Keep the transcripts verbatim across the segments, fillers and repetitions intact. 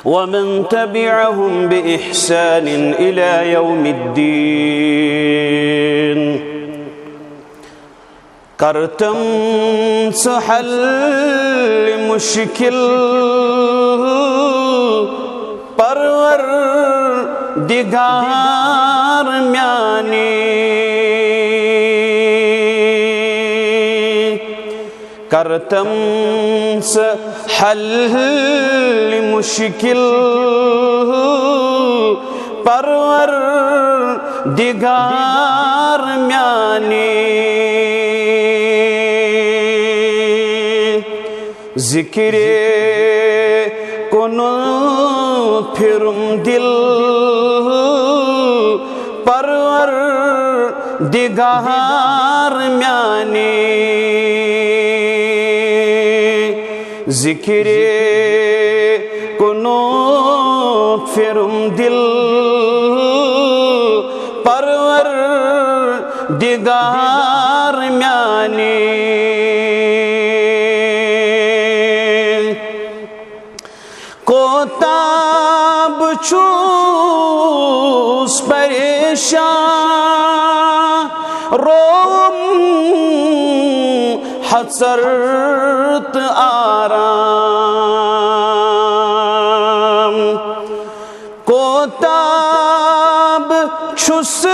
ومن تبعهم بإحسان إلى يوم الدين. کرتم سہل مشکل پروردگار میانی، کرتم سہل مشکل پروردگار میانی. ذکر کنُن پھرم دل پروردگار میانی. ذکر کنُن پھرم دل پروردگار میانی. کوتاہ بہٕ چھُس پریشان، روم حسرت آرام. کوتاہ بہٕ چھُس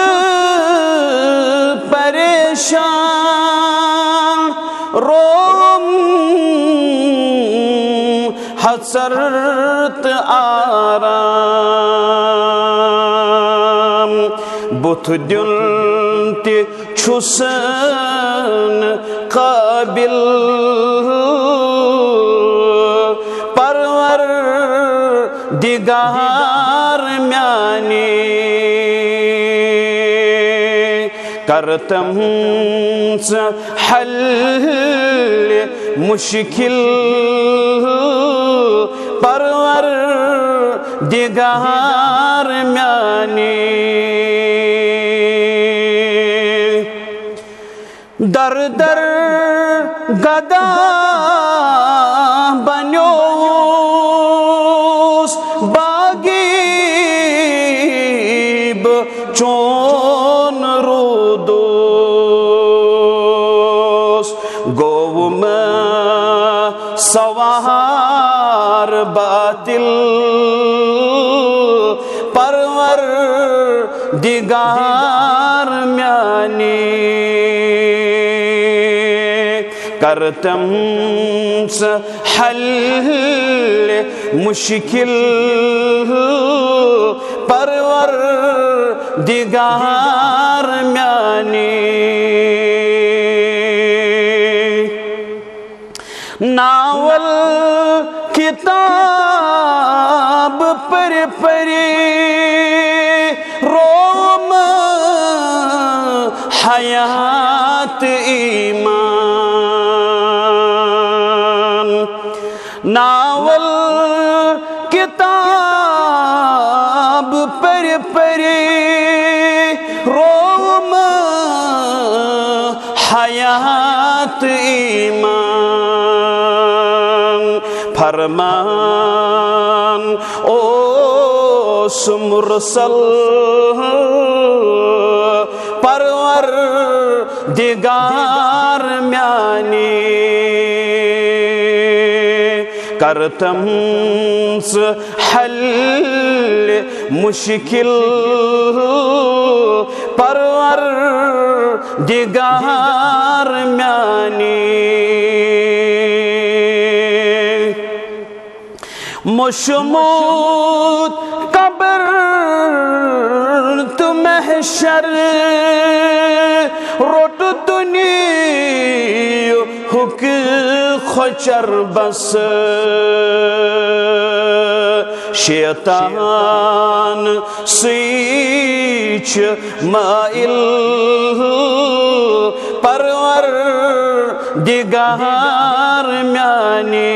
پریشان، روم حسرت آرام. بُتھ دیُن تہِ چھُسن قابل پروردگار میانی. کرتم سہل مشکل پروردگار میانی. در در گدا بنیوس باغی بہٕ چون رودس، گوٚوُم سوار باطل پروردگار میانی. کرتم سہل مشکل پروردگار میانی. ناول کتاب پٔرۍ پٔرۍ روم حیات ایمان. ناول کتاب پٔرۍ پٔرۍ روم حیات ایمان. فرمان اوس مرسل پروردگار میانی. کرتم سہل مشکل پروردگار میانی. موشمود قبر تہٕ محشر، روٚٹ دُنیاہُک خۄچر بس. شیطان سٕے چھُ مٲیِل پروردگار میانی.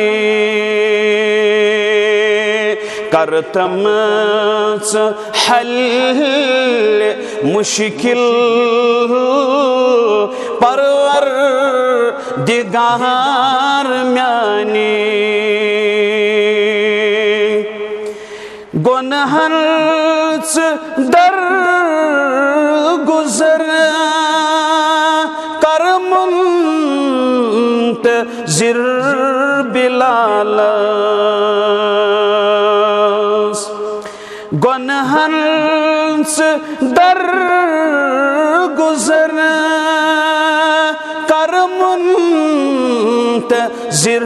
کرتم سہل مشکل پروردگار میانی. گۄنہن ژٕ درگُزر کر منتظر بلالس۔ گۄنہن ژٕ درگُزر کر منتظر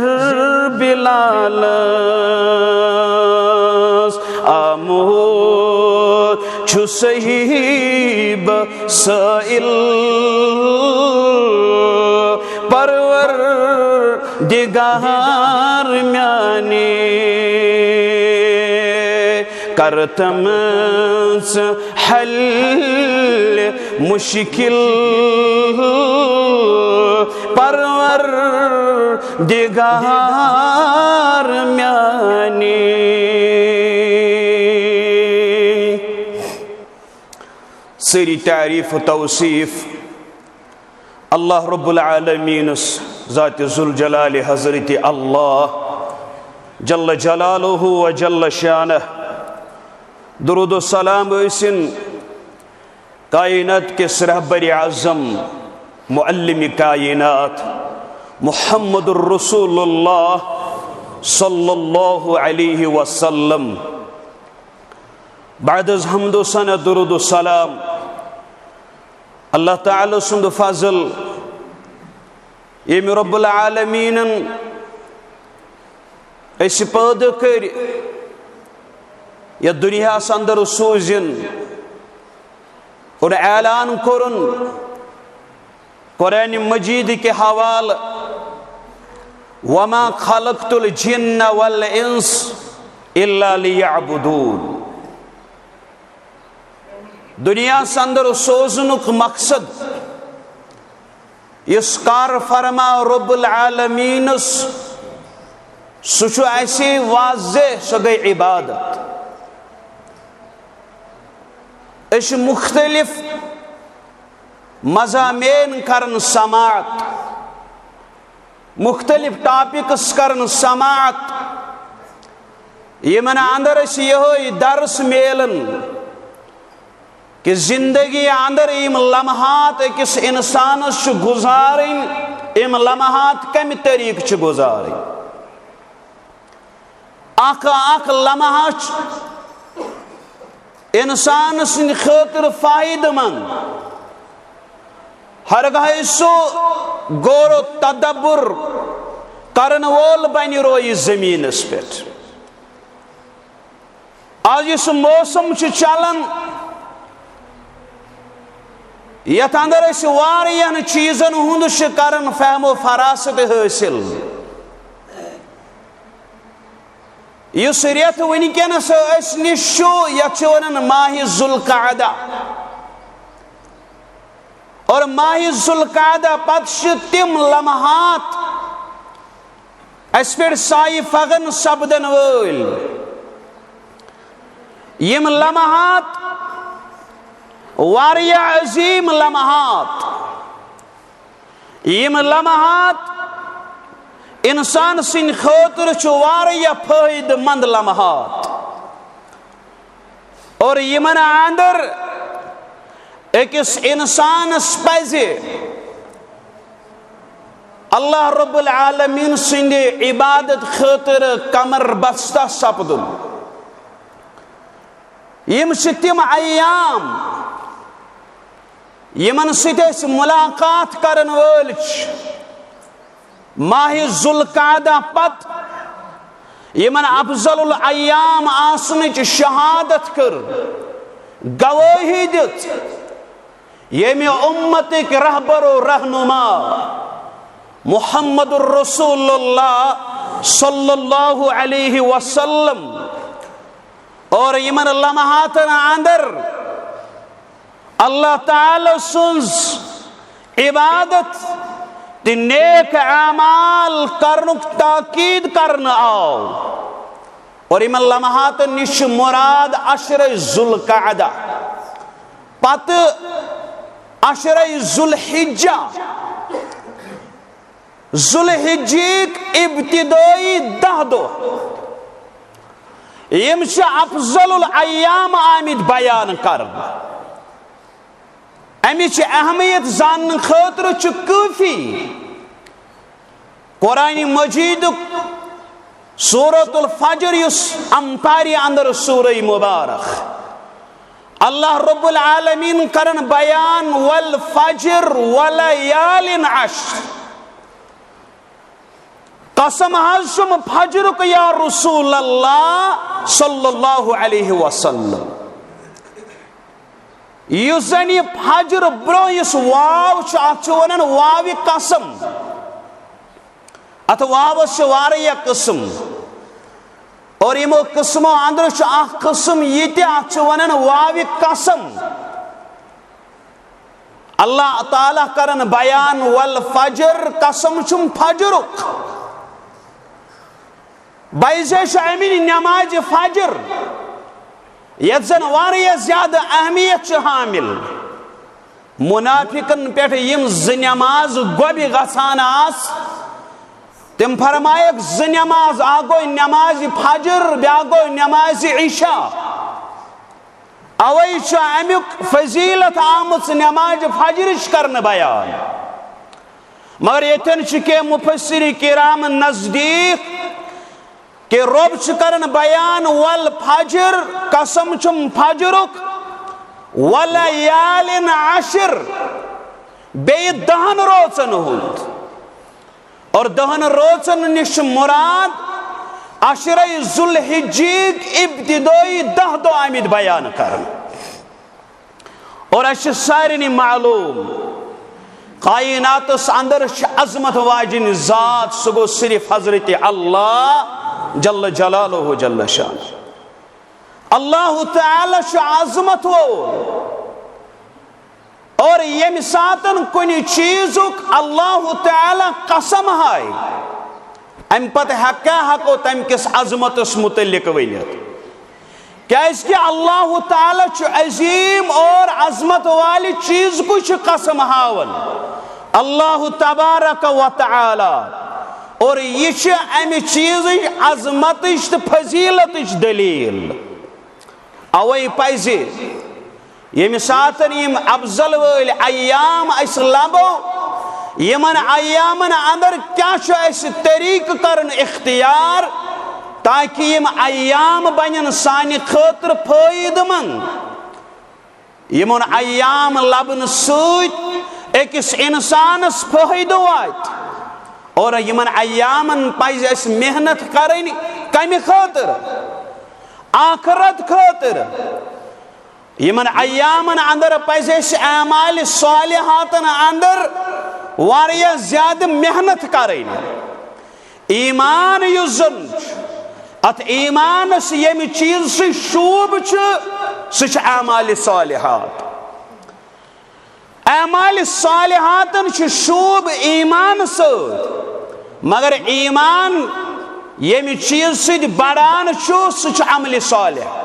بلالس۔ آمُت چھُ صحیح سائل پروردگار میانے، کرتمس حل مشکل پروردگار میانے۔ سٲری تعریٖف و توصیٖف اللہ رب العالمینس، ذات ذوالجلال حضرت اللہ جل جلالہ و جل شانہ۔ درود و سلام ٲسِن کائنات کِس رہبر اعظم، معلم کائنات محمد الرسول اللہ صلی اللہ علیہ وسلم۔ بعد از حمد و ثنا، درود و سلام، اللہ تعالیٰ سُنٛد فضل، ییٚمۍ رب العالمینن أسۍ پٲدٕ کٔرۍ، یتھ دُنیاہس اندر سوٗزِن اور اعلان کوٚرُن قرآن مجید کہِ حوالہٕ، "وما خلقت الجن والانس الا لیعبدون"۔ دُنیاہس اندر سوزنُک مقصد، یُس کار فرما رب العالمینس، سُہ چھُ اَسہِ واضح، سۄ گٔے عبادت۔ أسۍ چھِ مختلف مضامین کران سماعت، مختلف ٹاپکس کران سماعت، یمن اندر اسہِ یہے درس میلن کہ زندگی اندر یم لمحات اکس انسانس چھ گزارن، یم لمحات کمہ طریقہ چھ گزارن۔ اکھ اکھ لمحہ چھ انسان سٕنٛدِ خٲطرٕ فٲیدٕ مند۔ ہرگاہ سُہ غور و تدبر کرن وول بنہِ رویہِ زمینس پٮ۪ٹھ۔ آز یُس موسم چھُ چلان، یتھ اندر أسۍ واریاہن چیزن ہُنٛد چھِ کران فہم و فراست حٲصِل۔ یُس رٮ۪تھ وٕنکیٚنس أسۍ نِش چھُ، یتھ چھِ ونان ماہِ ذوالقعدہ۔ اور ماہِ ذوالقعدہ پتہٕ چھِ تِم لمحات اسہِ پٮ۪ٹھ سایہِ فغن سپدن وٲلۍ، یِم لمحات واریاہ عظیٖم لمحات۔ یِم لمحات انسان سٕنٛدِ خٲطرٕ چھُ واریاہ فٲیدٕ مند لمحات، اور یِمن اندر أکِس انسانس پزِ اللہ رب العالمین سٕنٛدِ عبادت خٲطرٕ کمر بستہ سپدُن۔ یِم چھِ تِم ایام یِمن سۭتۍ أسۍ ملاقات کرن وٲلۍ چھِ۔ ماہِ ذوالقعدہ پتہٕ یِمن افضل الایام آسنٕچ شہادت کٔر، گوٲہی دِژ، ییٚمہِ اُمتٕکۍ رہبر و رہنما محمد رسول اللہ صلی اللہ علیہ وسلم، اور یِمن لمحاتن اندر اللہ تعالیٰ سٕنٛز عبادت تہٕ نیک اعمال کرنُک تاکید کرنہٕ آو۔ اور یِمن لمحاتن نِش چھُ مراد عشرہ ذوالقعدہ، پتہٕ عشرہ ذوالحجہ، ذوالحجک ابتدٲئی دَہ دۄہ، یِم چھِ افضل الایام آمٕتۍ بیان کرنہٕ۔ امِچ اہمیت زاننہٕ خٲطرٕ چھُ کٲفی قرآن مجیدُک سورۃ الفجر، یُس امتاری اندر سورہ مبارک، اللہ رب العالمین کرن بیان، "والفجر وليال عشر"۔ قسم حظ چھُم فجرُک یا رسول اللہ صلی اللہ علیہ وسلم۔ یُس زن یہِ فجر برونٛہہ یُس واو چھُ، اتھ چھُ ونان واوِ قسم۔ اتھ واوس چھِ واریاہ قسم، اور یِمو قسمو اندرٕ چھُ اکھ قسم یہِ تہِ، اتھ چھُ ونان واوِ قسم۔ اللہ تعالیٰ کرن بیان، "والفجر"، قسم چھُم فجرُک۔ بیٚیہِ چھُ امِچ نمازِ فجر، یتھ زن واریاہ زیادٕ اہمیت چھِ حامل۔ منافقن پٮ۪ٹھ یِم زٕ نماز گۄبہِ گژھان آس، تِم فرمایکھ زٕ نماز، اکھ گوٚو نمازِ فجر، بیٛاکھ گوٚو نمازِ عشاء۔ اوے چھُ امیُک فضیلت آمٕژ نمازِ فجرٕچ کرنہٕ بیان۔ مگر ییٚتٮ۪ن چھِ کینٛہہ مفسرین کرام نزدیٖک کہ رب چھُ کران بیان، "والفجر"، قسم چھُم فجرُک، "وليال عشر"، بیٚیہِ دہن روژن ہُنٛد۔ اور دہن روژن نِش چھُ مراد عشرے ذوالحجٕکۍ ابتدٲیی دہ دۄہ آمٕتۍ بیان کرنہٕ۔ اور اسہِ چھِ سارنٕے معلوم، کائناتس اندر چھِ عظمت واجِنۍ ذات، سُہ گوٚو صرف حضرت اللہ جل جلالہ جل شانہ۔ اللہ تعالیٰ چھُ عظمت وول۔ اور ییٚمہِ ساتن کُنہِ چیٖزُک اللہ تعالیٰ قسم ہایہِ، امہِ پتہٕ ہیٚکا ہیٚکو تمہِ کِس عظمتس متعلق ؤنِتھ؟ کیازِ کہ اللہ تعالیٰ چھُ عظیم اور عظمت والہِ چیٖزکُے چھُ قسم ہاوان اللہ تبارک و تعالیٰ۔ اور یہِ چھِ امہِ چیٖزٕچ عظمتٕچ تہٕ فضیلتٕچ دلیل۔ اوے پزِ ییٚمہِ ساتن یِم افضل وٲلۍ ایام اسہِ لبو، یِمن ایامن اندر کیٛاہ چھُ اسہِ طریقہٕ کرُن اختیار، تاکہ یِم ایام بنن سانہِ خٲطرٕ فٲیدٕ مند۔ یِمن ایام لبنہٕ سۭتۍ أکِس انسانس فٲیدٕ واتہِ۔ اور یِمن ایامن پزِ اسہِ محنت کرٕنۍ۔ کمہِ خٲطرٕ؟ آخرت خٲطرٕ۔ یِمن ایامن اندر پزِ اسہِ اعمال صالحاتن اندر واریاہ زیادٕ محنت کرٕنۍ۔ ایمان یُس زن چھُ، اتھ ایمانس ییٚمہِ چیٖزٕ سۭتۍ شوٗب چھُ، سُہ چھُ اعمال صالحات۔ اعمال صالحاتن چھُ شوٗب ایمان سۭتۍ، مگر ایمان ییٚمہِ چیٖزٕ سۭتۍ بڑان چھُ، سُہ چھُ عملِ صالح۔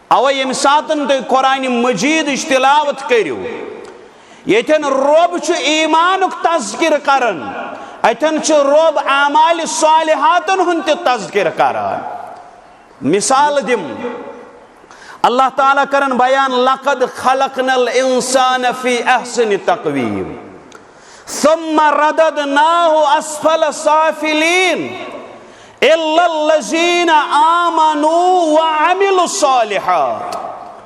اوے ییٚمہِ ساتن تُہۍ قرآن مجیدٕچ تلاوت کٔرِو، ییٚتٮ۪ن رۄب چھُ ایمانُک تذکر کران، اتٮ۪ن چھُ رۄب اعمال صالحاتن ہُنٛد تہِ تذکر کران۔ مثال دِم، اللہ تعالیٰ کران بیان، "لقد خلقنا الانسان في احسن تقويم ثم رددناه اسفل سافلين الا الذين آمنوا وعملوا الصالحات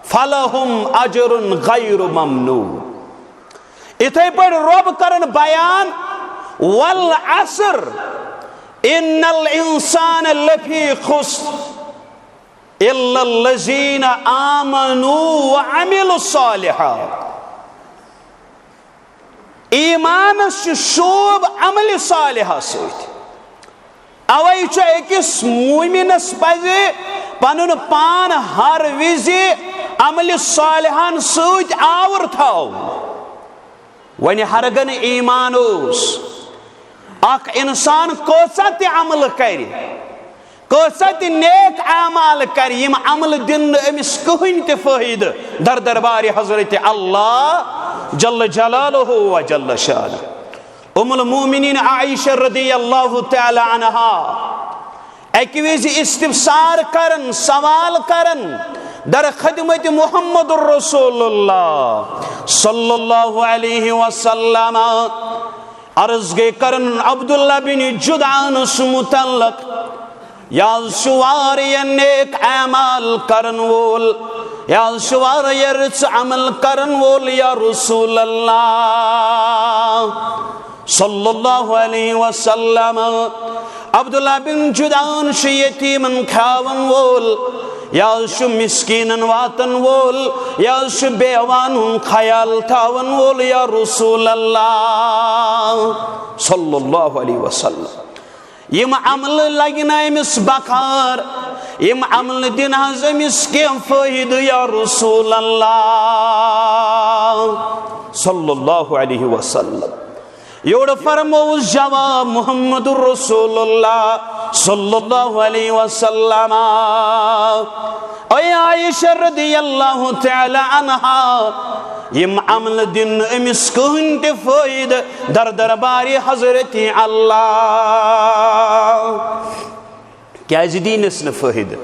فلهم اجر غير ممنون"۔ یِتھے پٲٹھۍ رۄب کران بیان، "والعصر ان الانسان لفی خسر الا الذین آمنوا وعملوا الصالحات"۔ ایمانس چھُ شوب عمل صالحہ سۭتۍ۔ اوے چھُ أکِس مومنس پزِ پنُن پان ہر وِزِ عمل صالحن سۭتۍ آور تھاوُن۔ وۄنۍ ہرگن ایمان اوس، اکھ انسان کۭژاہ تہِ عمل کرِ، کۭژاہ تہِ نیک اعمال کرِ، یِم عمل دِن نہٕ أمِس کٕہٕنۍ تہِ فٲیدٕ در دربارِ حضرت اللہ جل جلالہ و جل شانہ۔ ام المومنین عائشہ رضی اللہ تعالی عنہا، اکہِ وِزِ استفسار کرن، سوال کرن در خدمت محمد رسول اللہ صلی اللہ علیہ وسلم۔ عرض گٔے کرن عبداللہ بن جدعانس متعلق، یہِ حظ چھُ واریاہ نیک اعمال کرن وول، یہِ حظ چھُ واریاہ رٕژ عمل کرن وول یا رسول اللہ صلی اللہ علیہ وسلم۔ عبداللہ بن جدعان چھُ یتیمن کھیاون وول، یہِ حظ چھُ مسکینن واتن وول، یہِ حظ چھُ بیوان ہُنٛد خیال تھاون وول یا رسول اللہ صلی اللہ علیہ وسلم۔ یِم عملہٕ لگہِ نہٕ أمِس بکار، یِم عملہٕ دِن حظ أمِس کینٛہہ فٲیدٕ یا رسول اللہ صلی اللہ علیہ وسلم۔ یورٕ فرمووُس جواب محمد رسول اللہ صلی اللہ علیہ وسلم۔ اے عائشہ رضی اللہ تعالی عنہا، یِم عملہٕ دِن نہٕ أمِس کٕہٕنۍ تہِ فٲیدٕ در دربارِ حضرت اللہ۔ کیازِ دِنَس نہٕ فٲیدٕ؟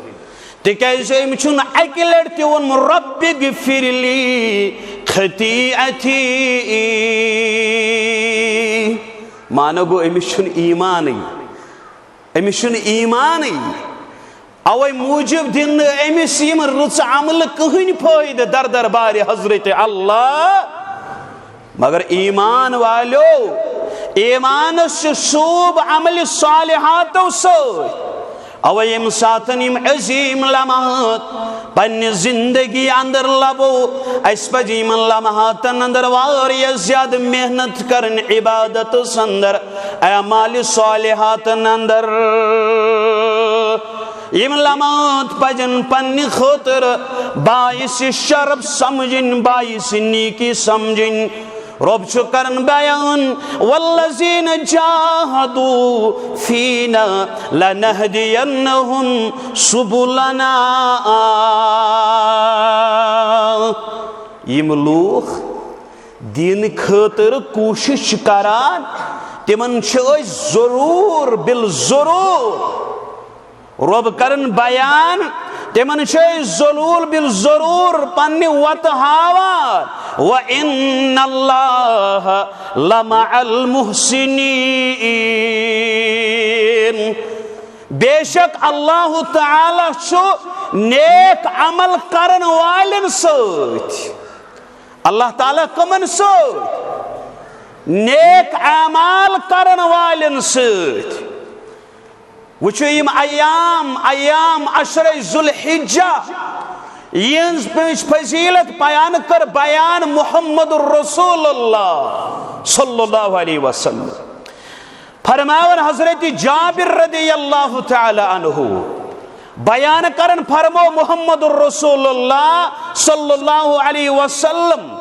تِکیازِ أمۍ چھُنہٕ اَکہِ لَٹہِ تہِ ووٚنمُت، "رب اغفر لی خطیئتی۔" معنی گوٚو، أمِس چھُنہٕ ایمانٕے۔ أمِس چھُنہٕ ایمانٕے۔ اوے موٗجوٗب دِن نہٕ أمِس یِم رٕژٕ عملہٕ کٕہٕنۍ فٲیدٕ در دربارِ حضرت اللہ۔ مگر ایمان والیو، ایمانس چھُ سوب عملِ صالحاتو سۭتۍ۔ اوے ییٚمہِ ساتن یِم عظیٖم لمحات پننہِ زندگی اندر لبو، اسہِ پزِ یِمن لمحاتن اندر واریاہ زیادٕ محنت کرٕنۍ عبادتس اندر، اعمالِ صالحاتن اندر۔ یِم لمحات پزن پننہِ خٲطرٕ باعثِ شرف سمجھٕنۍ، باعثِ نیکی سمجھٕنۍ۔ رب چھُ کران بیان، "والذین جاہدوا فینا لنہدینہم سبلنا۔" یِم لوٗکھ دیٖنہٕ خٲطرٕ کوٗشِش چھِ کران، تِمن چھِ أسۍ ضروٗر، بالضروٗر رب کرن بیان، تِمن چھِ أسۍ ضروٗر بالضروٗر پننہِ وتہٕ ہاوان۔ وَإِنَّ اللَّهَ لَمَعَ الْمُحْسِنِينَ۔ بے شک اللہ تعالیٰ چھُ نیک عمل کرن والٮ۪ن سۭتۍ۔ اللہ تعالیٰ کمن سۭتۍ؟ نیک اعمال کرن والٮ۪ن سۭتۍ۔ وٕچھِو، یِم ایام، ایام عشرِ ذوالحجہ، یِہٕنٛز پنٕنۍ فضیلت بیان کٔر بیان محمد رسول اللہ صلی اللہ علیہ وسلم۔ فرماوان حضرت جابر رضی اللہ تعالی عنہ بیان کران، فرمو محمد رسول اللہ صلی اللہ علیہ وسلم،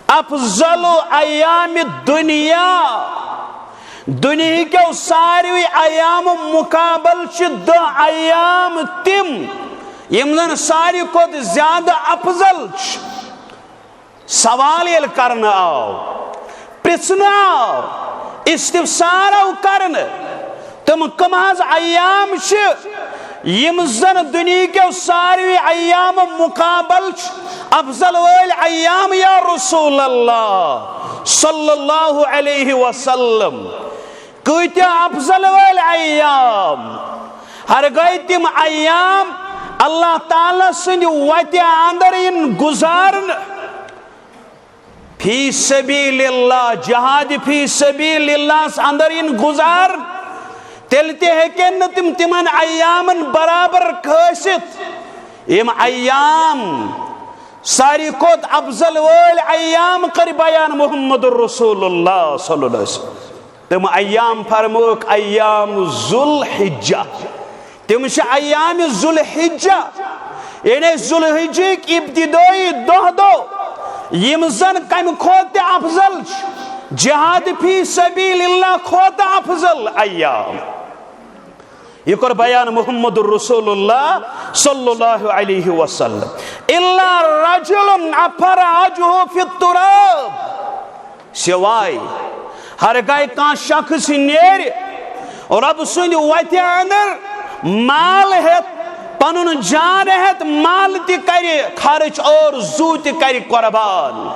افضل ایام الدنیا، دنیا کیو ساروی ایام مقابل چھ دہ ایام تم، یم زن ساروی کھوتہٕ زیادٕ افضل چھ۔ سوال ییٚلہِ کرنہٕ آو، پرژھنہٕ آو، استفسار آو کرنہٕ، تم کم حظ ایام چھ یم زن دنیا کیو ساروی ایام مقابل چھ افضل وٲلۍ ایام یا رسول اللہ صلی اللہ علیہ وسلم؟ کۭتیاہ افضل وٲلۍ ایام؟ ہرگاہ تم ایام اللہ تعالیٰ سٕنٛدِ وتہِ اندر یِن گُزارنہٕ، فی سبیل اللہ، جہاد فی سبیل اللہ اندر یِن گُزارنہٕ، تیٚلہِ تہِ ہیٚکن نہٕ تِم تِمن ایامن برابر کھٲسِتھ۔ یِم ایام ساروی کھۄتہٕ افضل وٲلۍ ایام کٔرۍ بیان محمد رسول اللہ صلی اللہ علیہ وسلم۔ تم ایام فرموک ایام ذوالحجہ۔ تم چھ ایام ذوالحجہ، یعنی ذوالحجک ابتدائی دہ دو، یم زن کمہ کھوتہٕ تہِ افضل چھ، جہاد فی سبیل اللہ کھوتہٕ افضل ایام۔ یہ کر بیان محمد رسول اللہ صلی اللہ علیہ وسلم۔ الا رجل عفر وجهه في التراب، سوائے ہرگاہ کانٛہہ شخص نیرِ رب سٕنٛدِ وتہِ اندر، مال ہیتھ، پنن جان ہیتھ، مال تہِ کرِ خرچ اور زو تہِ کرِ قربان۔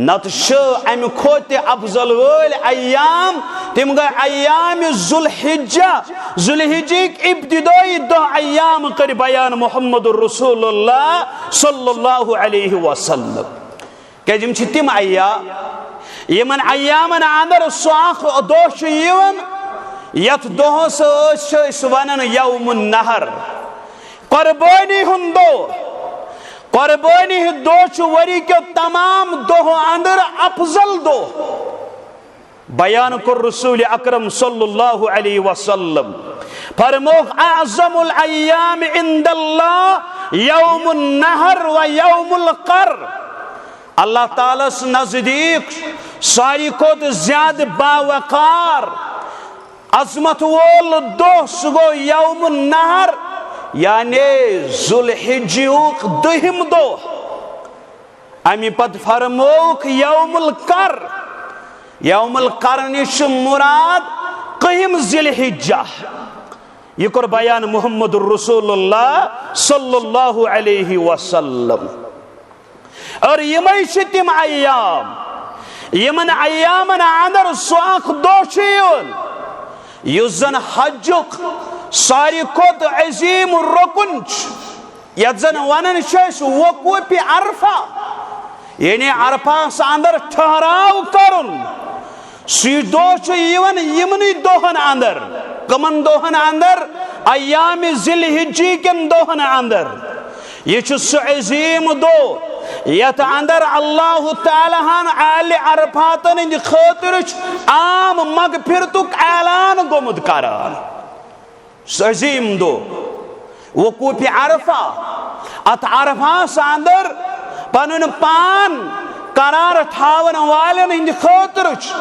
نتہٕ چھِ امہِ کھۄتہٕ تہِ افضل وٲلۍ ایام، تِم گٔے ایام ذوالحجہ، ذوالحجٕکۍ ابتدٲیی دہ ایام کٔرۍ بیان محمد رسول اللہ صلی اللہ علیہ وسلم۔ کیازِ یِم چھِ تِم ایام، یِمن ایامن اندر سُہ اکھ دۄہ چھُ یِوان، یتھ دۄہس أسۍ چھِ أسۍ ونان یوم النحر، قربٲنی ہُنٛد دۄہ۔ قربٲنی ہُنٛد دۄہ چھُ ؤری کیو تمام دۄہو اندر افضل دۄہ۔ بیان کوٚر رسول اکرم صلی اللہ علیہ وسلم، فرمووُکھ، اعظم الایام عند اللہ یوم النحر و یوم القر۔ اللہ تعالیٰ ہس نزدیک ساروی کھۄتہٕ زیادٕ باوقار، عظمت وول دۄہ، سُہ گوٚو یوم النحر، یعنی ذوالحجُک دٔہِم دۄہ۔ اَمہِ پتہٕ فرمووُکھ یوم القر۔ یوم القر نِش چھُ مراد کٔہِم ذی الحجہ۔ یہِ کوٚر بیان محمد رسول اللہ صلی اللہ علیہ وسلم۔ اور یِمے چھِ تِم ایام، یِمن ایامن اندر سُہ اکھ دۄہ چھُ یِوان، یُس زن حجُک ساروی کھۄتہٕ عظیم رکن چھُ، یتھ زن ونان چھِ أسۍ وقوف عرفہ، یعنی عرفہس اندر ٹھہراو کرُن۔ سُے دۄہ چھُ یِوان یِمنٕے دۄہن اندر۔ کمن دۄہن اندر؟ ایام ذی الحجہ کٮ۪ن دۄہن اندر۔ یہِ چھُ سُہ عظیم دۄہ یتھ اندر اللہ تعالیٰ ہن اہلِ عرفاتن ہٕنٛدِ خٲطرٕ چھُ عام مغفرتُک اعلان گوٚمُت کران۔ سُہ عظیم دۄہ، وقوف عرفہ، اتھ عرفہس اندر پنُن پان قرار تھاون والٮ۪ن ہٕنٛدِ خٲطرٕ چھُ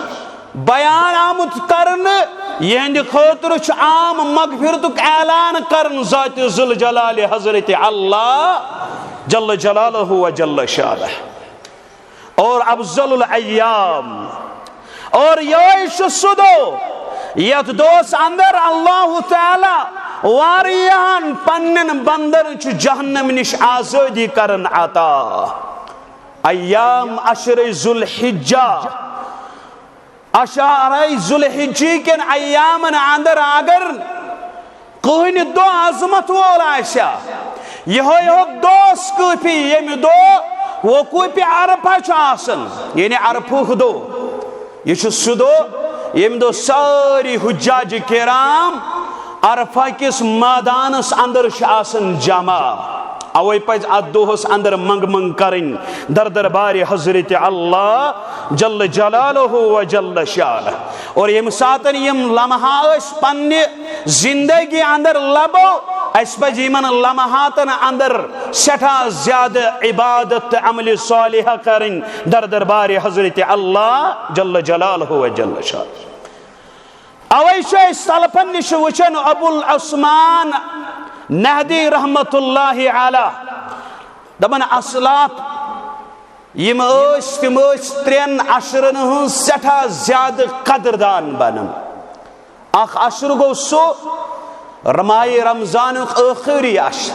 بیان آمُت کرنہٕ، یِہنٛدِ خٲطرٕ چھُ عام مغفرتُک اعلان کرن ذات ذوالجلال حضرت اللہ جل جلالہ و جل شانہ۔ اور افضل الایام، اور یہے چھُ سُہ دۄہ یتھ دۄہس اندر اللہ تعالیٰ واریاہن پننٮ۪ن بندن چھُ جہنم نِش آزٲدی کران عطا۔ ایام عشر ذوالحجہ، عشر ذوالحجہ کٮ۪ن ایامن اندر اگر کٕہٕنۍ دۄہ عظمت وول آسہِ ہا، یِہوٚے یوت دۄہ اوس کٲفی، ییٚمہِ دۄہ وقوف عرفہ چھُ آسان، یعنی عرفُک دۄہ۔ یہِ چھُ سُہ دۄہ ییٚمہِ دۄہ سٲری حجاج کرام عرفہ کِس مٲدانس اندر چھِ آسان جمع۔ اوے پزِ اتھ دۄہس اندر منگ منگ کرٕنۍ در دربارِ حضرت اللہ جل جلالہ و جل شانہ۔ اور ییٚمہِ ساتن یِم لمحہ أسۍ پننہِ زندگی اندر لبو، اسہِ پزِ یِمن لمحاتن اندر سٮ۪ٹھاہ زیادٕ عبادت تہٕ عملِ صالحہ کرٕنۍ در دربارِ حضرت اللہ جل جلالہ و جل شانہ۔ اوے چھِ أسۍ سلفن نِش وٕچھان، ابو العثمان نہدی رحمت اللہ علیہ دپان، اسلاف یِم ٲسۍ، تِم ٲسۍ ترٛٮ۪ن عشرن ہٕنٛز سٮ۪ٹھاہ زیادٕ قدردان بنان۔ اکھ عشر گوٚو سُہ ماہِ رمضانُک ٲخری عشر،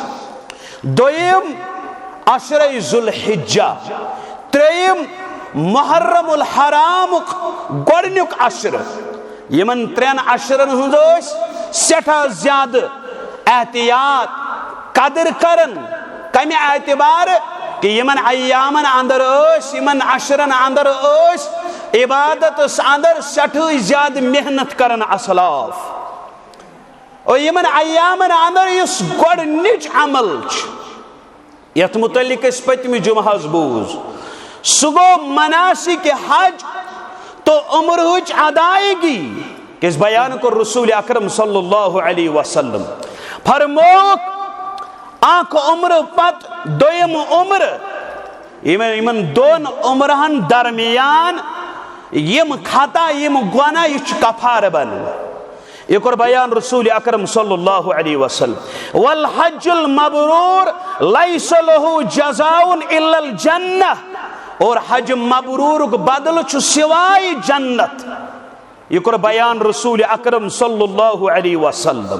دوٚیِم عشرے ذوالحجہ، ترٛیٚیِم محرم الحرامُک گۄڈٕنیُک عشر۔ یِمن ترٛٮ۪ن عشرن ہٕنٛز ٲسۍ سٮ۪ٹھاہ زیادٕ احتیاط، قدر کران۔ کمہِ اعتبار؟ کہ یِمن ایامن اندر ٲسۍ، یِمن عشرن اندر ٲسۍ عبادتس اندر سٮ۪ٹھٕے زیادٕ محنت کران اسلاف۔ اور یِمن ایامن اندر یُس گۄڈٕنِچ عمل چھِ، یتھ متعلق اسہِ پٔتمہِ جمعہ حظ بوٗز، سُہ گوٚو مناسک حج تہٕ عمرٕچ ادائیگی۔ کیازِ بیان کوٚر رسول اکرم صلی اللہ علیہ وسلم، فرمووُکھ، اکھ عمرٕ پتہٕ دوٚیِم عمرٕ، یِمن، یِمن دۄن عمرہن درمیان یِم خطا، یِم گۄناہ، یہِ چھُ کفارٕ بنان۔ یہِ کوٚر بیان رسول اکرم صلی اللہ علیہ وسلم، والحج المبرور لیس له جزاء الا الجنہ، اور حج مبرورُک بدلہٕ چھُ سوائے جنت۔ یہِ کوٚر بیان رسول اکرم صلی اللہ علیہ وسلم۔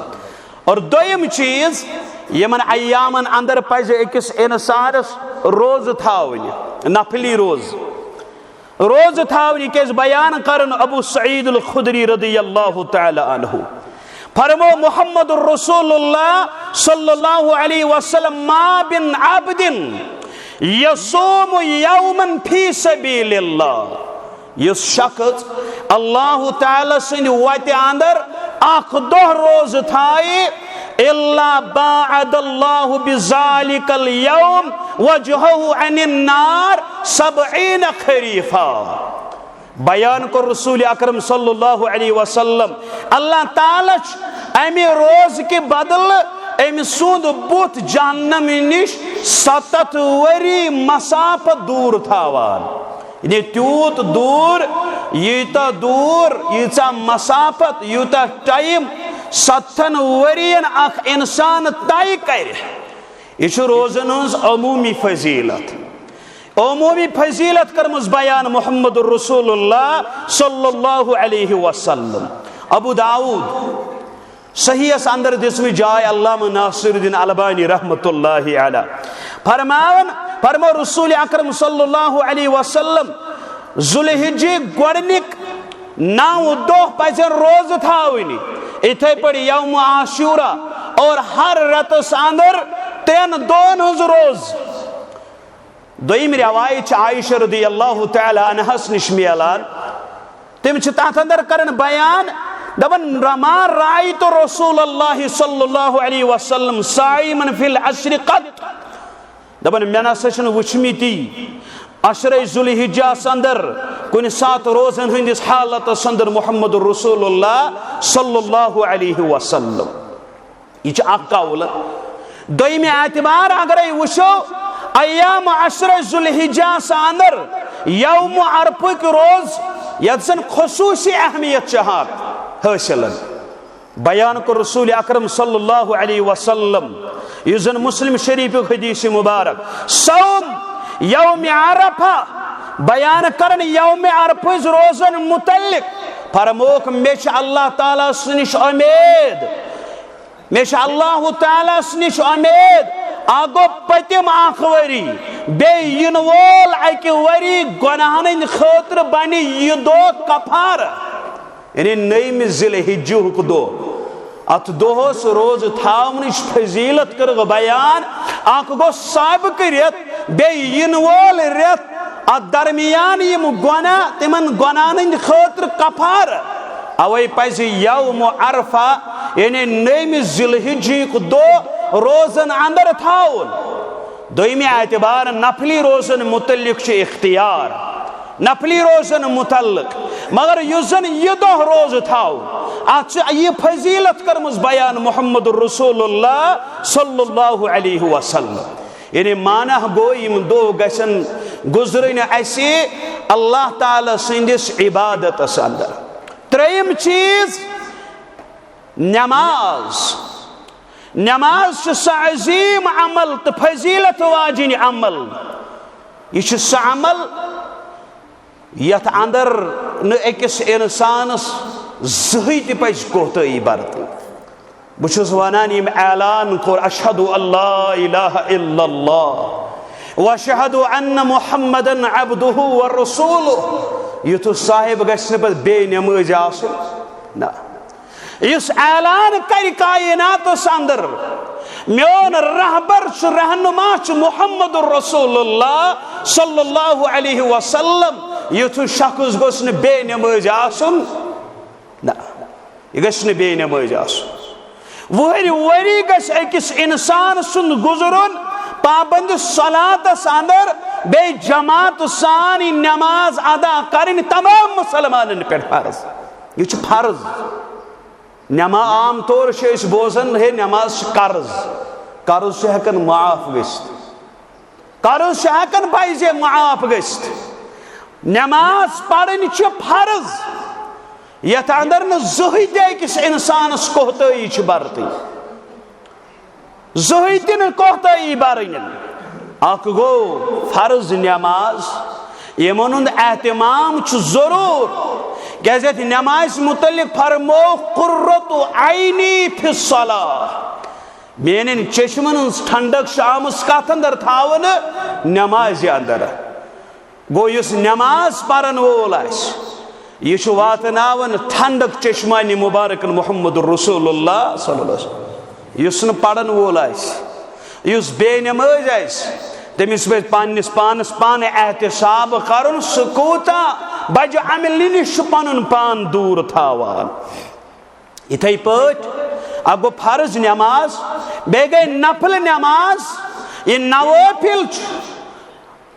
اور دوٚیِم چیٖز، یِمن ایامن اندر پزِ أکِس انسانس روزٕ تھاوٕنۍ، نفلی روزٕ۔ روزٕ تھاوٕنۍ کیٛازِ؟ بیان کرن ابو سعید الخدری رضی اللہ تعالی عنہ۔ فرمو محمد رسول اللہ صلی اللہ علیہ وسلم، ما بن عبد یصوم یوما فی سبیل اللہ، یُس شخص اللہ تعالیٰ سٕنٛدِ وتہِ اندر اکھ دۄہ روزٕ تھایہِ، الا باعد اللہ بذالک الیوم وجہہ عن النار سبعین خریفا۔ بیان کوٚر رسول اکرم صلی اللہ علیہ وسلم، اللہ تعالیٰ چھُ امہِ روزٕ کہِ بدلہٕ أمۍ سُنٛد بُتھ جہنم نِش ستتھ ؤری مسافت دوٗر تھاوان۔ یعنی تیوٗت دوٗر، ییٖژاہ دوٗر، ییٖژاہ مسافت، یوٗتاہ ٹائم ستتھن ؤرین اکھ انسان طے کرِ۔ یہِ چھُ روزن ہٕنٛز عمومی فضیلت۔ عمومی فضیلت کٔرمٕژ بیان محمد رسول اللہ صلی اللہ علیہ وسلم۔ ابو داؤد صحیحس اندر دِژمٕژ جاے علامہ ناصر الدین البانی رحمت اللہ علیہ فرماوان، فرمو رسول اکرم صلی اللہ علیہ وسلم، ذوالحجہ گۄڈنِک نو دۄہ پزن روزٕ تھاوٕنۍ، یِتھے پٲٹھۍ یوم عاشورہ اور ہر رٮ۪تس اندر ترٛٮ۪ن دۄہن ہٕنٛز روزٕ۔ دوٚیِم روایت چھِ عائشہ رضی اللہ تعالی عنہس نِش میلان۔ تِم چھِ تَتھ اندر کران بیان، دَپان، "ما رأیت رسول اللہ صلی اللہ علیہ وسلم صائما فی العشر قط۔" دَپان، مےٚ نہ سا چھُنہٕ وٕچھمٕتی عشرے ذوالحجس اندر کُنہِ ساتہٕ روزن ہٕنٛدِس حالتس اندر محمد رسول اللہ صلی اللہ علیہ وسلم۔ یہِ چھُ اکھ قول۔ دوٚیمہِ اعتبار اگرے وٕچھو، ایام عشر ذوالحجہ سا اندر یوم عرفٕکۍ روز، یتھ زن خصوصی اہمیت چھِ حا-، حٲصِل۔ بیان کوٚر رسول اکرم صلی اللہ علیہ وسلم، یُس زن مسلم شریفُک حدیث مبارک، صوم یوم عرفہ، بیان کرن یوم عرفٕچ روزن متعلق، فرموک، مےٚ چھِ اللہ تعالیٰ سٕنٛدِ نِش اُمید، مےٚ چھِ اللہ تعالیٰ ہس نِش اُمید، اکھ گوٚو پٔتِم اکھ ؤری، بیٚیہِ یِنہٕ وول اکہِ ؤری گۄناہن ہٕنٛدِ خٲطرٕ بنہِ یہِ دۄہ کفارٕ، یعنی نٔیمہِ ذی الحجُک دۄہ۔ اتھ دۄہس روزٕ تھاونٕچ فضیلت کٔرٕکھ بیان، اکھ گوٚو سابقہٕ رٮ۪تھ، بیٚیہِ یِنہٕ وول رٮ۪تھ، اتھ درمیان یِم گۄناہ، تِمن گۄناہن ہٕنٛدِ خٲطرٕ کفارٕ۔ اوے پزِ یوم عرفہ، یعنی نٔیمہِ ذی الحجُک دۄہ روزن اندر تھاوُن۔ دوٚیمہِ اعتبار نفلی روزن متعلق چھُ اختیار، نفلی روزن متعلق، مگر یُس زن یہِ دۄہ روزٕ تھاوُن، اتھ چھِ یہِ فضیلت کٔرمٕژ بیان محمد رسول اللہ صلی اللہ علیہ وسلم۔ یعنی معنی گوٚو، یِم دۄہ گژھن گُزرٕنۍ اسہِ اللہ تعالیٰ سٕنٛدِس عبادتس اندر۔ ترٛیٚیِم چیٖز، نماز۔ نماز چھُ سُہ عظیٖم عمل تہٕ فضیلت واجِنۍ عمل۔ یہِ چھُ سُہ عمل یتھ اندر نہٕ أکِس انسانس زٕہٕے تہِ پزِ کوتٲہی برتٕنۍ۔ بہٕ چھُس ونان، ییٚمۍ اعلان کوٚر، "اشہد ان لا الہ الا اللہ و اشہد ان محمدا عبدہ و رسولہ"، یُتھ صاحب گژھِ نہٕ پتہٕ بے نمٲز آسُن۔ نہ، یُس اعلان کرِ کائناتس اندر، "میون رہبر چھُ، رہنما چھُ محمد رسول اللہ صلی اللہ علیہ وسلم"، یُتھ شخص گوٚژھ نہٕ بے نمٲز آسُن۔ نہ، یہِ گژھِ نہٕ بے نمٲز آسُن۔ وُہٕرۍ ؤری گژھِ أکِس انسان سُنٛد گُزرُن پابند صلاتس اندر، بیٚیہِ جماعت سان یہِ نماز ادا کرٕنۍ تمام مسلمانن پٮ۪ٹھ فرض۔ یہِ چھُ فرض۔ نما-، عام طور چھِ أسۍ بوزان، ہے، نماز چھِ قرض، قرض چھُ ہٮ۪کان معاف گٔژھِتھ۔ قرض چھُ ہٮ۪کان پزے معاف گٔژھِتھ۔ نماز پرٕنۍ چھِ فرض، یتھ اندر نہٕ زٕہٕے تہِ أکِس انسانس کوتٲہی چھِ برتٕنۍ، زٕہٕے تہِ نہٕ کوتٲہی برٕنۍ۔ اکھ گوٚو فرض نماز، یِمن ہُنٛد اہتمام چھُ ضروٗر، کیازِ یتھ نمازِ متعلق فرمو، "قرۃ عینی فی الصلاۃ"، میانٮ۪ن چشمن ہٕنٛز ٹھنڈک چھِ آمٕژ کتھ اندر تھاونہٕ؟ نمازِ اندر۔ گوٚو، یُس نماز پرن وول آسہِ، یہِ چھُ واتناوان ٹھنڈک چشمانِ مبارکن محمد رسول اللہ صلی اللہ علیہ وسلم۔ یُس نہٕ پرن وول آسہِ، یُس بے نمٲز آسہِ، تٔمِس پزِ پننِس پانس پانہٕ احتساب کرُن، سُہ کوٗتاہ بجہِ عملہِ نِش چھُ پنُن پان دوٗر تھاوان۔ یِتھے پٲٹھۍ اکھ گوٚو فرض نماز، بیٚیہِ گٔے نفل نماز۔ یہِ نوافل چھُ،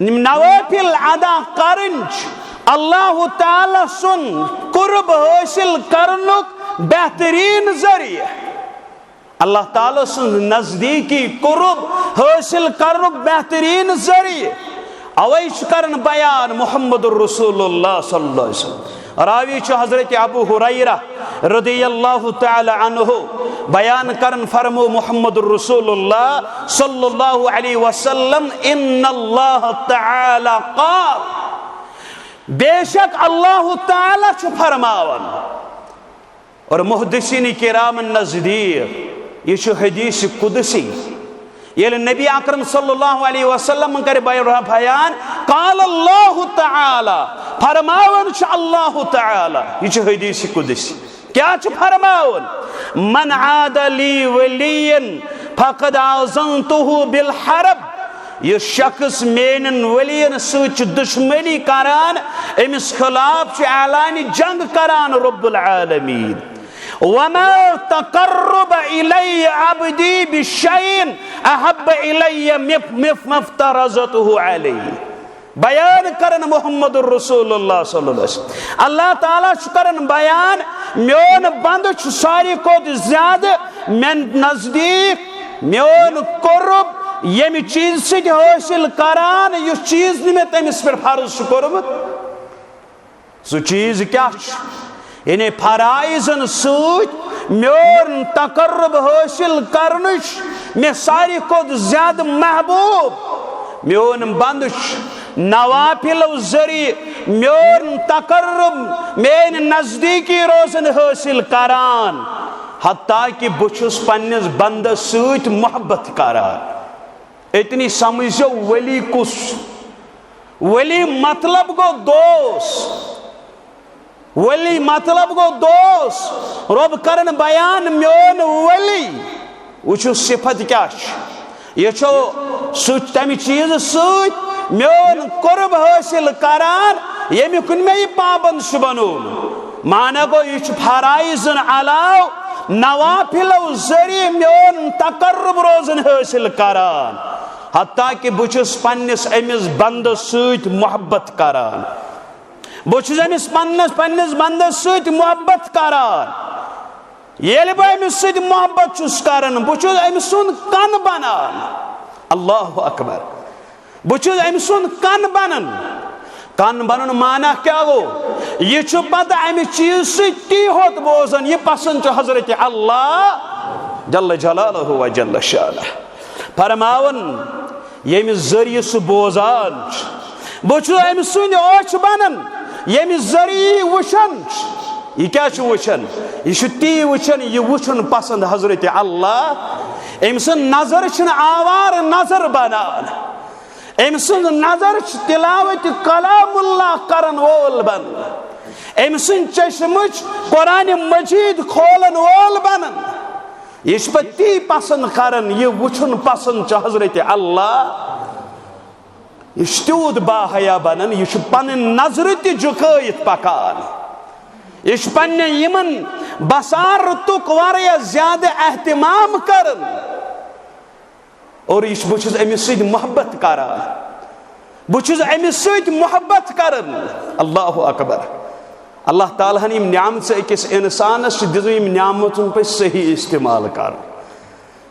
یِم نوافل ادا کرٕنۍ چھِ اللہ تعالیٰ سُنٛد قرب حٲصِل کرنُک بہتریٖن ذٔریعہٕ۔ اللہ تعالیٰ سُنٛد نزدیٖکی قرب حٲصِل کرنُک بہتریٖن ذٔریعہٕ۔ اوے چھُ کران بیان محمد رسول اللہ صلی اللہ علیہ وسلم۔ راوی چھُ حضرت ابو ہریرہ رضی اللہ تعالیٰ عنہ، بیان کران، فرمو محمد رسول اللہ صلی اللہ علیہ وسلم، "ان اللہ تعالیٰ قال"، بے شک اللہ تعالیٰ چھُ فرماوان۔ اور محدثین کرامن نزدیٖک یہِ چھُ حدیث قدسی۔ ییٚلہِ نبی اکرم صلی اللہ علیہ وسلم کرِ بیان، "قال اللہ تعالیٰ"، فرماوان چھُ اللہ تعالیٰ، یہِ چھُ حدیث قدسی۔ کیٛاہ چھُ فرماوان؟ "من عاد لی ولیا فقد آذنتہ بالحرب"، یُس شخص میٲنٮ۪ن ولین سۭتۍ چھُ دشمنی کران، أمِس خلاف چھُ اعلانِ جنگ کران رب العالمین۔ "وما تقرب الی عبدی بشیء احب الی مف-، مف-، مفترضتہ علیہ"۔ بیان کرن محمد رسول اللہ صلی اللہ علیہ وسلم۔ اللہ تعالیٰ چھُ کران بیان، میون بندٕ چھُ ساروی کھۄتہٕ زیادٕ مےٚ نزدیٖک، میون قرب ییٚمہِ چیٖزٕ سۭتۍ حٲصِل کران، یُس چیٖز نہٕ مےٚ تٔمِس پٮ۪ٹھ فرض چھُ کوٚرمُت۔ سُہ چیٖز کیٛاہ چھُ؟ یعنی فرائضن سۭتۍ میون تقرب حٲصِل کرنٕچ مےٚ ساروی کھۄتہٕ زیادٕ محبوب۔ میون بندٕ چھُ نوافلو ذٔریعہٕ میون تقرب، میٲنۍ نزدیٖکی روزن حٲصِل کران، حتیٰ کہ بہٕ چھُس پننِس بندس سۭتۍ محبت کران۔ اتنی سمجھو ولی کُس؟ ولی مطلب گوٚو دوست۔ ولی مطلب گوٚو دوست۔ رب کرن بیان میون ولی۔ وٕچھِو صفت کیٛاہ چھِ۔ یہِ چھُ سُہ تمہِ چیٖزٕ سۭتۍ میون قرب حٲصِل کران، ییٚمہِ کُن مےٚ یہِ پابند چھُ بنوومُت۔ معنی گوٚو، یہِ چھُ فرائضن علاوٕ نوافلو ذٔریعہٕ میون تقرب روزن حٲصِل کران، حتیٰ کہ بہٕ چھُس پننِس أمِس بندس سۭتۍ محبت کران۔ بہٕ چھُس أمِس پننِس، پننِس بندس سۭتۍ محبت کران۔ ییٚلہِ بہٕ أمِس سۭتۍ محبت چھُس کران، بہٕ چھُس أمۍ سُنٛد کن بنان۔ اللہ اکبر۔ بہٕ چھُس أمۍ سُنٛد کن بنان۔ کن بنُن معنی کیٛاہ گوٚو؟ یہِ چھُ پتہٕ اَمہِ چیٖزٕ سۭتۍ تی ہوت بوزان، یہِ پسند چھُ حضرت اللہ جل جلالہ و جل شانہ۔ فرماوان، ییٚمہِ ذٔریعہٕ سُہ بوزان چھُ، بہٕ چھُس أمۍ سٕنٛدِ أچھ بنان، ییٚمہِ ذٔریعہٕ یہِ وٕچھان چھُ۔ یہِ کیٛاہ چھُ وٕچھان؟ یہِ چھُ تی وٕچھان، یہِ وٕچھُن پسند حضرت اللہ۔ أمۍ سٕنٛز نظر چھِنہٕ آوارٕ نظر بنان۔ أمۍ سٕنٛز نظر چھِ تلاوت کلام اللہ کرن وول بنان۔ أمۍ سٕنٛدۍ چشمہٕ چھِ قرآن مجید کھولن وول بنان۔ یہِ چھُ پتہٕ تی پسند کران، یہِ وٕچھُن پسند چھُ حضرت اللہ۔ یہِ چھُ تیوٗت باحیا بنان، یہِ چھُ پنٕنۍ نظرٕ تہِ جُکٲیِتھ پکان۔ یہِ چھُ پننہِ یِمن بصارتُک واریاہ زیادٕ اہتمام کران۔ اور یہِ چھُ، بہٕ چھُس أمِس سۭتۍ محبت کران۔ بہٕ چھُس أمِس سۭتۍ محبت کران۔ اللہ اکبر۔ اللہ تعالیٰ ہن یِم نعمژٕ أکِس انسانس چھِ دِژمٕژ، یِم نعمژن پزِ صحیح استعمال کرُن۔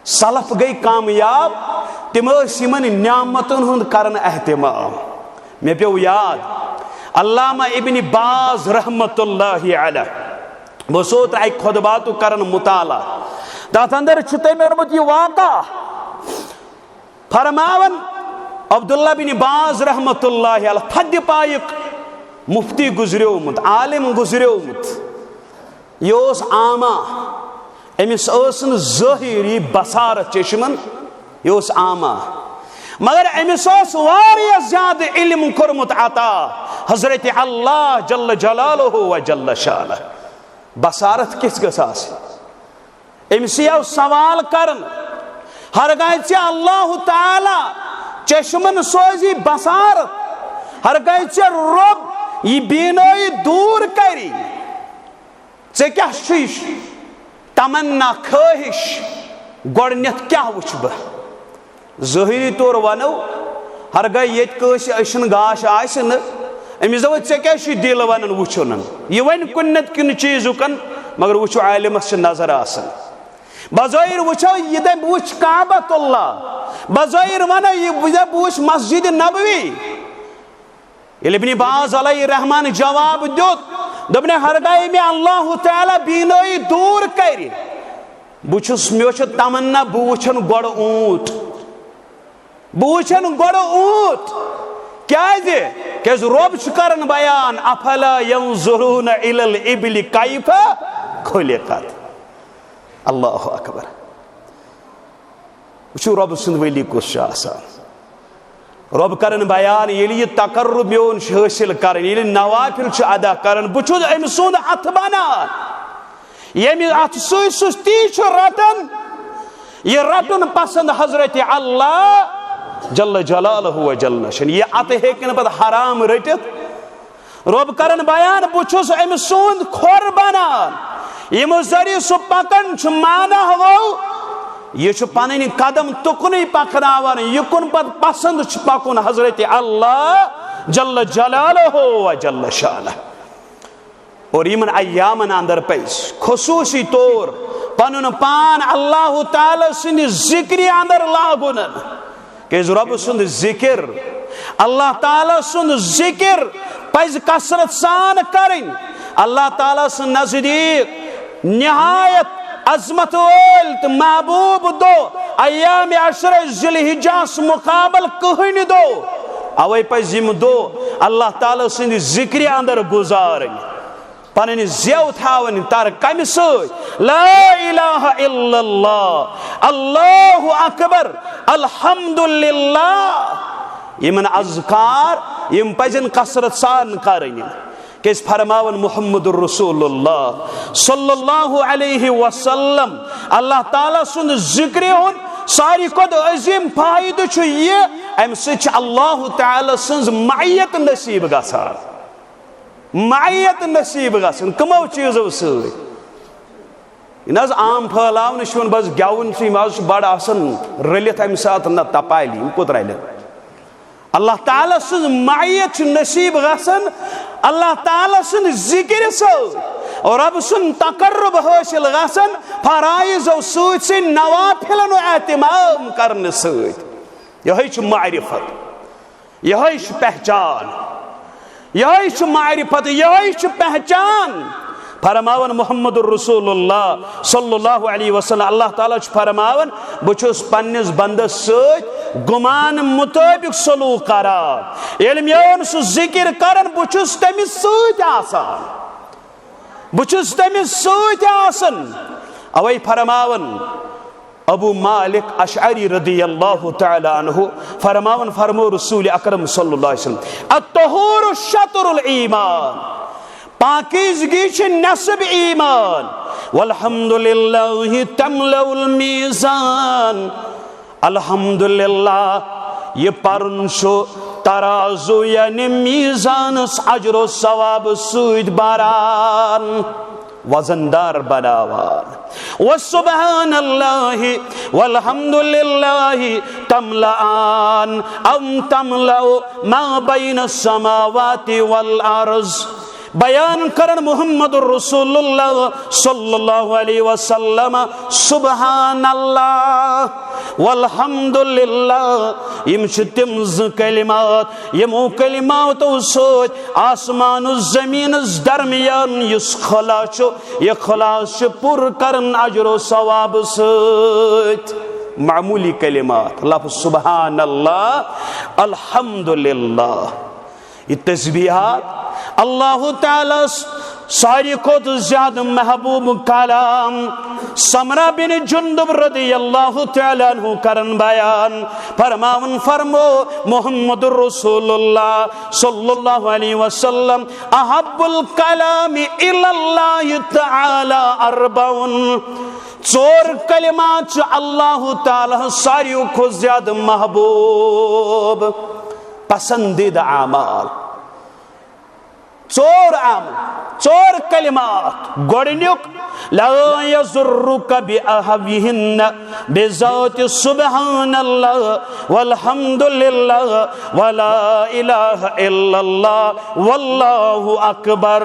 سلف گٔے کامیاب، تِم ٲسۍ یِمن نعمتن ہُنٛد کران اہتمام۔ مےٚ پیوٚو یاد، علامہ ابن باز رحمت اللہ علیہ، بہٕ اوسُس اوترٕ اکہِ خطباتُک کران مطالعہ، تتھ اندر چھُ تٔمۍ اوٚنمُت یہِ واقعہ۔ فرماوان عبداللہ بن باز رحمت اللہ علیہ، تھدِ پایُک مفتی گزریومُت، عالم گزریومُت، یہِ اوس عامہ، أمِس ٲس نہٕ ظٲہری بصارت چشمن، یہِ اوس عامہ، مگر أمِس اوس واریاہ زیادٕ علم کوٚرمُت عطا حضرت اللہ جل جلالہ و جل شانہ۔ بصارت کِژھ گٔژھ آسٕنۍ؟ أمِس یِیو سوال کرنہٕ، ہرگاہ ژےٚ اللہ تعالیٰ چشمن سوزی بصارت، ہرگاہ ژےٚ رۄب یہِ بینٲیی دوٗر کری، ژےٚ کیٛاہ چھُے تمنا، خٲہِش؟ گۄڈٕنٮ۪تھ کیٛاہ وٕچھٕ بہٕ؟ ظٲہری طور ونو، ہرگاہ ییٚتہِ کٲنٛسہِ أچھن گاش آسہِ نہٕ، أمِس دپو، "ژےٚ کیٛاہ چھُے دِل ونان وٕچھُن؟" یہِ ونہِ کُنہِ نتہٕ کُنہِ چیٖزُکن، مگر وٕچھو، عالمس چھِ نظر آسان۔ بظٲہر وٕچھو، یہِ دپہِ، "بہٕ وٕچھ کعبۃ اللہ"، بظٲہر ونو، یہِ دپہِ، "بہٕ وٕچھ مسجد نبوی"۔ ییٚلہِ ابن باز علیہ الرحمان جواب دیُت، دوٚپنَے، ہرگاہ مےٚ اللہ تعالیٰ بینٲیی دوٗر کرِ، بہٕ چھُس، مےٚ چھُ تمنا، بہٕ وٕچھن گۄڈٕ اوٗنٹ، بہٕ وٕچھن گۄڈٕ اوٗنٹ۔ کیازِ؟ کیازِ رۄب چھُ کران بیان، "افلا ينظرون الى الابل كيف خلقت"۔ اللہ اکبر۔ وٕچھِو، رۄب سُنٛد ولی کُس چھُ آسان۔ رۄب کرن بیان، ییٚلہِ یہِ تقرب میون چھُ حٲصِل کران، ییٚلہِ نوافل چھُ ادا کران، بہٕ چھُس أمۍ سُنٛد اَتھٕ بنان۔ ییٚمہِ اَتھٕ سۭتۍ سُہ تی چھُ رٹان، یہِ رٹُن پسند حضرت اللہ جل جلالہ و جل شان۔ یہِ اَتھٕ ہیٚکہِ نہٕ پتہٕ حرام رٔٹِتھ۔ رۄب کرن بیان، بہٕ چھُس أمۍ سُنٛد کھۄر بنان، ییٚمہِ ذٔریعہٕ سُہ پکان چھُ۔ معنہ گوٚو، یہِ چھُ پنٕنۍ قدم تُکنُے پکناوان، یہِ کُن پتہٕ پسند چھُ پکُن حضرت اللہ جل جلالہ و جل شانہ۔ اور یِمن ایامن اندر پزِ خصوصی طور پنُن پان اللہ تعالیٰ سٕنٛدِ ذکرِ اندر لاگُن۔ کیازِ رۄب سُنٛد ذکر، اللہ تعالیٰ سُنٛد ذکر پزِ کثرت سان کرٕنۍ۔ اللہ تعالیٰ سٕنٛد نزدیٖک نہایت عظمت وٲلۍ تہٕ محبوب دۄہ، ایام عشرہ ذی الحجس مقابل کٕہٕنۍ دۄہ۔ اوے پزِ یِم دۄہ اللہ تعالیٰ سٕنٛدِ ذکرِ اندر گُزارٕنۍ۔ پنٕنۍ زیو تھاوٕنۍ تر کمہِ سۭتۍ؟ لا الہ الا اللہ، اللہ اکبر، الحمدللہ۔ یِمن اذکار، یِم پزن کثرت سان کرٕنۍ۔ کیازِ فرماوان محمد رسول اللہ صلی اللہ علیہ وسلم، اللہ تعالیٰ سُنٛد ذکرِ ہُنٛد ساروی کھۄتہٕ عظیم فٲیدٕ چھُ یہِ، امہِ سۭتۍ چھِ اللہ تعالیٰ سٕنٛز معیت نصیب گژھان۔ معیت نصیب گژھن کمو چیزو سۭتۍ؟ یہِ نہ حظ عام پھٲلاونہٕ چھُ یِوان، بس گٮ۪وُن چھُ، یِم حظ چھِ بڑٕ آسان رٔلِتھ امہِ ساتہٕ، نہ تپالہِ، یِم کوٚت رلن؟ اللہ تعالیٰ سٕنٛز معیت چھِ نصیب گژھان اللہ تعالیٰ سٕنٛدِ ذکرِ سۭتۍ، اور رب سُنٛد تقرب حٲصِل گژھان فرائضو سۭتۍ سۭتۍ نوافلن و اہتمام کرنہٕ سۭتۍ۔ یِہوٚے چھُ معرفت۔ یِہوٚے چھُ پہچان، یِہوٚے چھُ معرفت، یِہوٚے چھُ پہچان۔ فرماوان محمد رسول اللہ صلی اللہ علیہ وسلم، اللہ تعالیٰ چھُ فرماوان، بہٕ چھُس پننِس بندس سۭتۍ گمان مطٲبق سلوک کران۔ ییٚلہِ میون سُہ ذکر کران، بہٕ چھُس تٔمِس سۭتۍ آسان، بہٕ چھُس تٔمِس سۭتۍ آسان۔ اوے فرماوان، ابو مالک اشعری رضی اللہ تعالیٰ عنہ فرماوان، فرمو رسول اکرم صلی اللہ علیہ وسلم، "الطہور شطر الایمان"، پاکیزگی چھِ نصف ایمان، "والحمد للہ تملأ المیزان"، الحمدللہ، یہِ پرُن چھُ ترازو یعنی میزانس اجر و ثواب سۭتۍ بھران، وزندار بناوان۔ وسبحان اللہ والحمد للہ تملأان، او تملأ ما بین السماوات والارض۔ بیان کرن محمد رسول اللہ صلی اللہ علیہ وسلم، سبحان اللہ والحمد للہ، یِم چھِ تِم زٕ کلمات، یِمو کلماتو سۭتۍ آسمان و زمینس درمیان یُس خلا چھُ، یہِ خلا چھُ پوٗرٕ کران اجر و ثواب سۭتۍ۔ معمولی کلمات، لفظ سبحان اللہ، الحمد للہ۔ یہ تسبیحات اللہ تعالیٰ ہس ساروی کھۄتہٕ زیادٕ محبوب کلام۔ سمرہ بن جندب رضی اللہ تعالیٰ عنہ کرن بیان، فرماون فرمو محمد رسول اللہ صلی اللہ علیہ وسلم، احب الکلام الی اللہ تعالیٰ اربعن۔ ژور کلمات چھِ اللہ تعالیٰ ہس ساروی کھۄتہٕ زیادٕ محبوب، پسندیدہ اعمال۔ ژور اعمال، ژور کلمات۔ گۄڈٕنیُک، لا یضرک باحوہن بذات سبحان اللہ والحمد للہ ولا الہ الا اللہ واللہ اکبر۔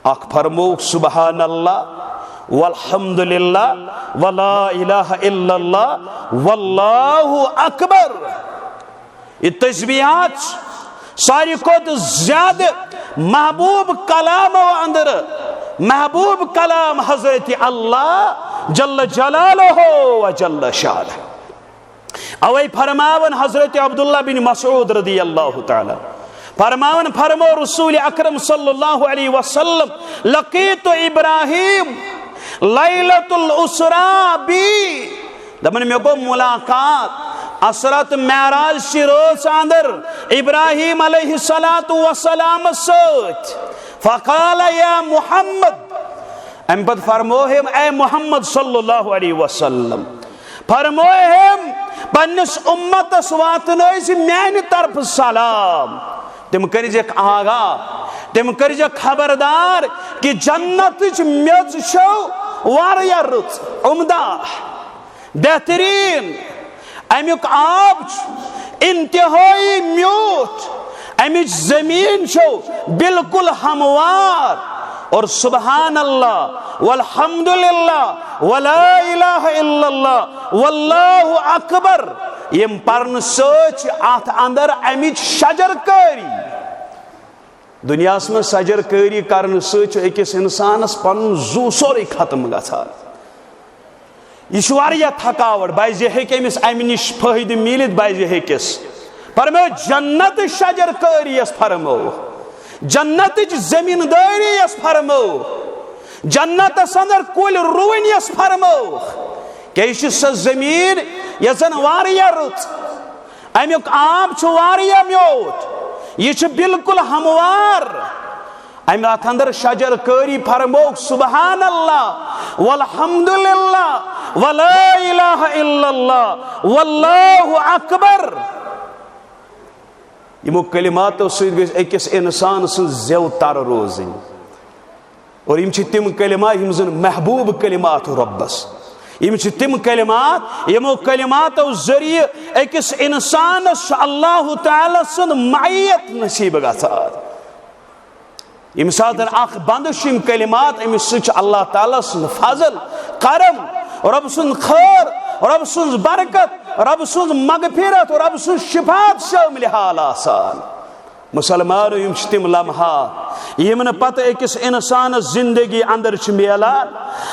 اکھ فرمووُکھ سبحان اللہ والحمد للہ ولا الہ الا اللہ واللہ اکبر۔ یہ تسبیحات ساروی کھۄتہٕ زیادٕ محبوب کلامو اندر، محبوب کلام حضرت اللہ جل جلالہ و جل شانہ۔ اوے فرماون حضرت عبداللہ بن مسعود رضی اللہ تعالیٰ، فرماون فرمو رسول اکرم صلی اللہ علیہ وسلم، لقیت ابراہیم لیلۃ الاسریٰ بی، دپان مےٚ گوٚو ملاقات اسریٰ تہٕ معراج چہِ رٲژ اندر ابراہیم علیہ الصلوۃ والسلام سۭتۍ۔ فقال یا محمد، امہِ پتہٕ فرمو ہم، اے محمد صلی اللہ علیہ وسلم، فرموے ہم، پننس امتس واتنٲوزِ میانہِ طرفہٕ سلام۔ تِم کٔرزیکھ آگاہ، تِم کٔرزیکھ خبردار کہ جنتٕچ میٚژ چھو واریاہ رٕژ، عمدہ، بہترین۔ امیُک آب چھُ انتہائی میوٗٹھ، امِچ زمین چھو بالکل ہموار۔ اور سبحان اللہ والحمد للہ ولا الہ الا اللہ واللہ اکبر، یم پرنہٕ سۭتۍ چھِ اتھ اندر امِچ شجر کٲری۔ دنیاہس منٛز شجر کٲری کرنہٕ سۭتۍ چھُ أکِس انسانس پنُن زُو سورُے ختم گژھان۔ یہِ چھُ واریاہ تھکاوٹ، بعضے ہیٚکہِ أمِس امہِ نِش فٲیدٕ میٖلِتھ، بعضے ہیٚکِس۔ پر مےٚ جنت شجر کٲری یس فرمٲو، جنتٕچ زمیٖندٲری یس فرمٲو، جنتس اندر کُلۍ رُوٕنۍ یس فرمٲو، کیٛازِ یہِ چھِ سۄ زمیٖن یۄس زن واریاہ رٕژ، امیُک آب چھُ واریاہ میوٗٹھ، یہِ چھُ بالکل ہموار۔ امہِ اتھ اندر شجر کٲری فرمووُکھ سبحان اللہ والحمد للہ ولا الہ الا اللہ واللہ اکبر۔ یِمو کلماتو سۭتۍ گژھِ أکِس انسان سٕنٛز زٮ۪و تر روزٕنۍ۔ اور یِم چھِ تِم کلمات یِم زن محبوب کلمات رۄبس، یِم چھِ تِم کلمات یِمو کلماتو ذٔریعہٕ أکِس انسانس چھُ اللہ تعالیٰ سُنٛد معیت نصیب گژھان۔ ییٚمہِ ساتہٕ اکھ بندٕ چھُ یِم کلمات، أمِس سۭتۍ چھُ اللہ تعالیٰ سُنٛد فضل، کرم، رۄب سُنٛد خٲر، رۄب سٕنٛز برکت، رۄب سٕنٛز مغفرت، رۄب سٕنٛز شفاعت شٲمِل حال آسان۔ مسلمانو، یِم چھِ تِم لمحات یِم نہٕ پتہٕ أکِس انسانس زندگی اندر چھِ میلان۔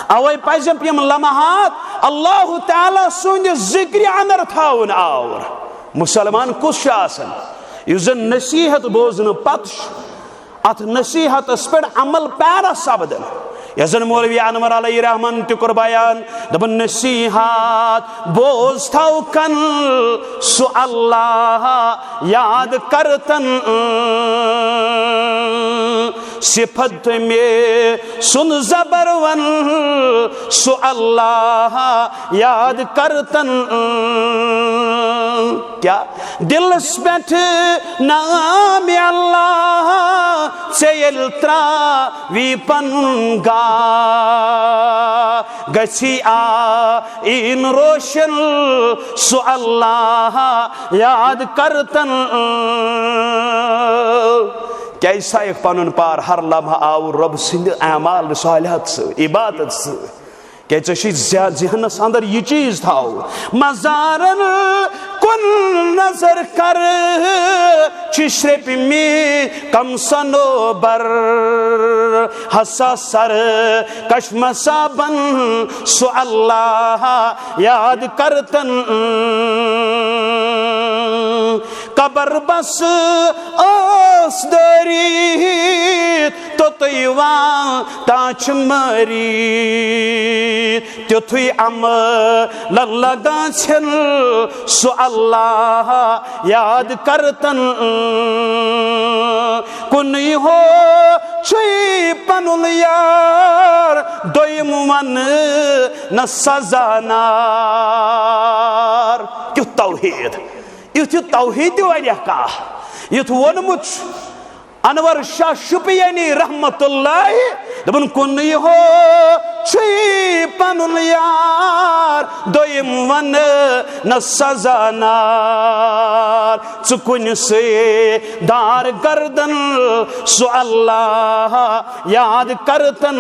اوے پزِ یِم لمحات اللہ تعالیٰ سٕنٛدِ ذکرِ اندر تھاوُن آور۔ مسلمان کُس چھُ آسان یُس زن نصیحت بوزنہٕ پتہٕ چھُ اتھ نصیحتس پٮ۪ٹھ عمل پیرا سپدان؟ یۄس زن مولوی انور علیہ رحمان تہِ کوٚر بیان، دپان، نصیحت بوز تھاو کن سُہ اللہ یاد کرتن، صفت تٔمۍ سُنٛد زبر ون سُہ اللہ یاد کرتن۔ کیا دلس پٮ۪ٹھ نام اللہ ژےٚ ییٚلہِ تراوی پنُن گاہ، گژھی آیٖن روشن سُہ اللہ یاد کرتن۔ کیٛازِ سایکھ پنُن پار ہر لمحہٕ آوُر رۄب سٕنٛدِ اعمال صالحات سۭتۍ، عبادت سۭتۍ؟ کیٛازِ ژےٚ چھُے زیا-، ذہنس اندر یہِ چیٖز تھاو، مزارن کُن نظر کر، چھِ شرپۍ مٕتۍ کم صنوبر، ہسا سر کش مصابن سُہ اللہ یاد کرتن۔ قبر بس ٲس دٲرِتھ، توٚتُے واتان چھِ مٲرِتھ۔ تیُتھُے عملن لگان ژھٮ۪ن، سُہ اللہ یاد کرتن۔ کُنُے ہو چھُے پنُن یار، دوٚیِم ونہٕ نہ سزا نار۔ کیُتھ توحید، یُتھ یہِ توحید تہِ واریاہ کانٛہہ، یُتھ ووٚنمُت چھُ انور شاہ شُپینی رحمت اللہ، دپان، کُنُے ہو چھُے پنُن یار، دوٚیِم ونہٕ نہ سزا نار۔ ژٕ کُنہِ سۭتۍ دار گردن، سُہ اللہ یاد کرتن۔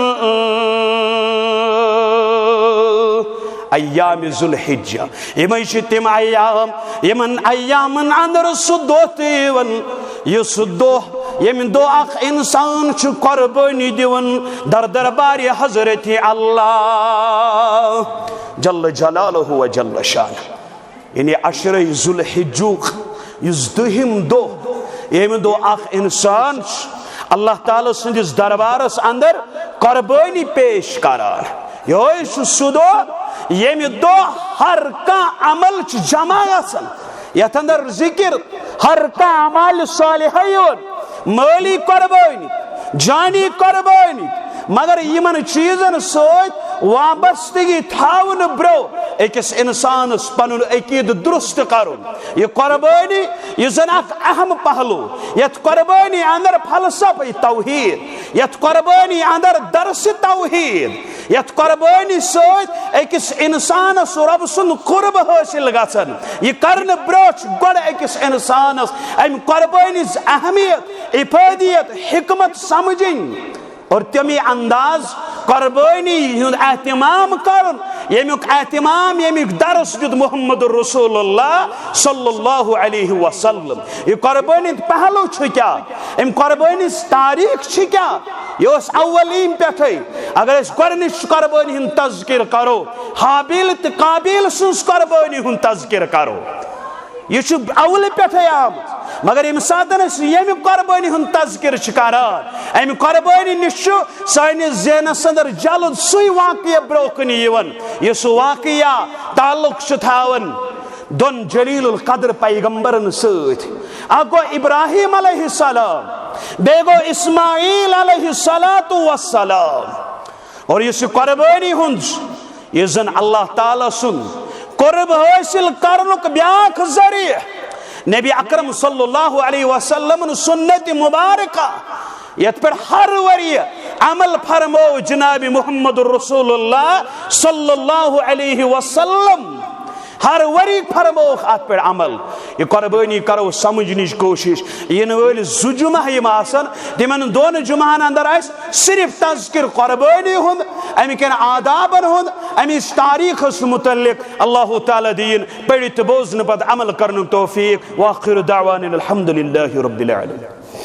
ایام ذوالحجہ، یِمے چھِ تِم ایام، یِمن ایامن اندر سُہ دۄہ تہِ یِوان، یُس سُہ دۄہ، ییٚمہِ دۄہ اکھ انسان چھُ قربٲنی دِوان در دربارِ حضرت اللہ جل جلالہ و جل شانہ۔ یعنی عشرہ ذوالحجُک یُس دٔہِم دۄہ، ییٚمہِ دۄہ اکھ انسان چھُ اللہ تعالیٰ سٕنٛدِس دربارس اندر قربٲنی پیش کران۔ یہوے چھُ سُہ دۄہ، ییٚمہِ دۄہ ہر کانٛہہ عمل چھُ جمع گژھان، یتھ اندر ذکر، ہر کانٛہہ اعمال صالحہ یِوان، مٲلی قربٲنی، جانی قربٲنی، مگر یِمن چیٖزن سۭتۍ وابستگی تھاونہٕ برٛونٛہہ أکِس اِنسانس پنُن عقیٖدٕ درست کرُن۔ یہِ قربٲنی، یہِ زن اکھ اہم پہلو، یتھ قربٲنی اندر فلسفہ توحید، یتھ قربٲنی اندر درس توحید، یتھ قربٲنی سۭتۍ أکِس انسانس رۄب سُنٛد قرب حٲصِل گژھان۔ یہِ کرنہٕ برٛونٛہہ چھُ گۄڈٕ أکِس انسانس امہِ قربٲنی ہٕنٛز اہمیت، افادیت، حکمت سمجھٕنۍ اور تمی انداز قربٲنی ہُنٛد اہتمام کرُن، ییٚمیُک اہتمام، ییٚمیُک درس دیُت محمد رسول اللہ صلی اللہ علیہ وسلم۔ یہِ قربٲنی ہُنٛد پہلو چھُ کیٛاہ؟ امہِ قربٲنی ہٕنٛز تاریخ چھِ کیٛاہ؟ یہِ اوس اولین پٮ۪ٹھَے۔ اگر أسۍ گۄڈٕنِچ قربٲنی ہُنٛد تذکر کرو، حابیل تہٕ قابیل سٕنٛز قربٲنی ہُنٛد تذکر کرو، یہِ چھُ اولہٕ پٮ۪ٹھَے آمٕژ۔ مگر ییٚمہِ ساتہٕ أسۍ ییٚمہِ قربٲنی ہُنٛد تذکر چھِ کران، امہِ قربٲنی نِش چھُ سٲنِس ذہنس اندر جلد سُے واقعہ برٛونٛہہ کُن یِوان، یہِ سُہ واقعہ تعلق چھُ تھاوان دۄن جلیل القدر پیغمبرن سۭتۍ۔ اکھ گوٚو ابراہیم علیہ السلام، بیٚیہِ گوٚو اسماعیل علیہ الصلوۃ والسلام۔ اور یُس یہِ قربٲنی ہُنٛد چھُ، یُس زن اللہ تعالیٰ سُنٛد قرب حٲصِل کرنُک بیٛاکھ ذریعہ، نبی اکرم صلی اللہ علیہ وسلم سنت مبارکہ، یتھ پٮ۪ٹھ ہر ؤریہِ عمل فرمو جناب محمد رسول اللہ صلی اللہ علیہ وسلم۔ ہر ؤری فرموکھ اتھ پٮ۪ٹھ عمل۔ یہِ قربٲنی کرو سمجھنٕچ کوٗشش۔ یِنہٕ وٲلۍ زٕ جمعہ یِم آسن، تِمن دۄن جمعہن اندر آسہِ صرف تذکر قربٲنی ہُنٛد، امہِ کٮ۪ن آدابن ہُنٛد، امِچ تاریخس متعلق۔ اللہ تعالیٰ دِیِن پٔرِتھ تہٕ بوزنہٕ پتہٕ عمل کرنُک توفیق۔ وآخر دعوانا الحمد للہ رب العالمین۔